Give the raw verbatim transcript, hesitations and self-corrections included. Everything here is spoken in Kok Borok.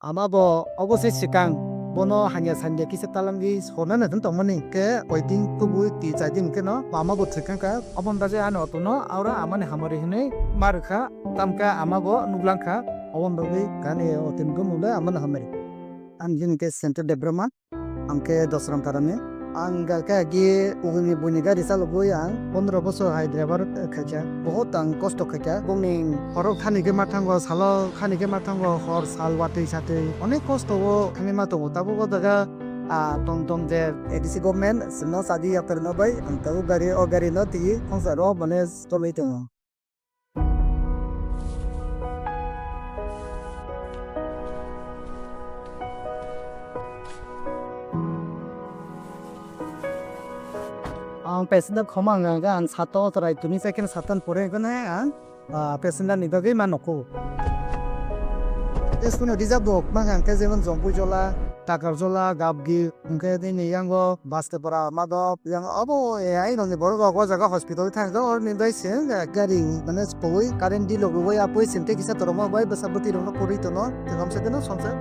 Ama bo obo se swkang, bono hanya sanya kisa talangwi sorna naitong tongmani. Khe koiting tubui ti chai din khe no ama bo thwikang kha. Oboni bagwi ano tono aura amani hamari hinwi ma rwkha, tamkha ama bo nuklang kha. Oboni bagwi kani o tin gumung le amani hamari. Ang jini khe Center Debbarma. Ang khe Dosram Tarani. Ang ga khe agi uguni buini gari chalogwi ang pondro bosor hai driver khaikha. Bohot ang kosto khaikha. Bongni horok thani khe ma thango, salo thani khe ma thango, hor sal watwi satwi onek kosto o thangwi ma tongo. Tabuk o jaga, ah, tong tong je A D C government sino sadi yapharma bai ang tabuk gari o gari no twi khongsa rok mane tolwi tongo. Ang passenger khoma wngkha, ang sato chwrai tumi chai khe satan pore wngkha ang, ah, passenger ni bagwi ma nokho. Tei sunu reserve rok ma hwnkha khe jemon Jompuijola, Takarjola, Gapgir, hwnkhe nini yango Bastepara, Madop, yang abo, eh, ai nokni borok rok o jaga hospital thang jak, oroni bai se, eh, gari, mane, sopogwi, current bill rok rwui apui, sinte kisa torokma bai bwsa bwtwi rokno kwrwi tono, tei hamsa kheno songsa.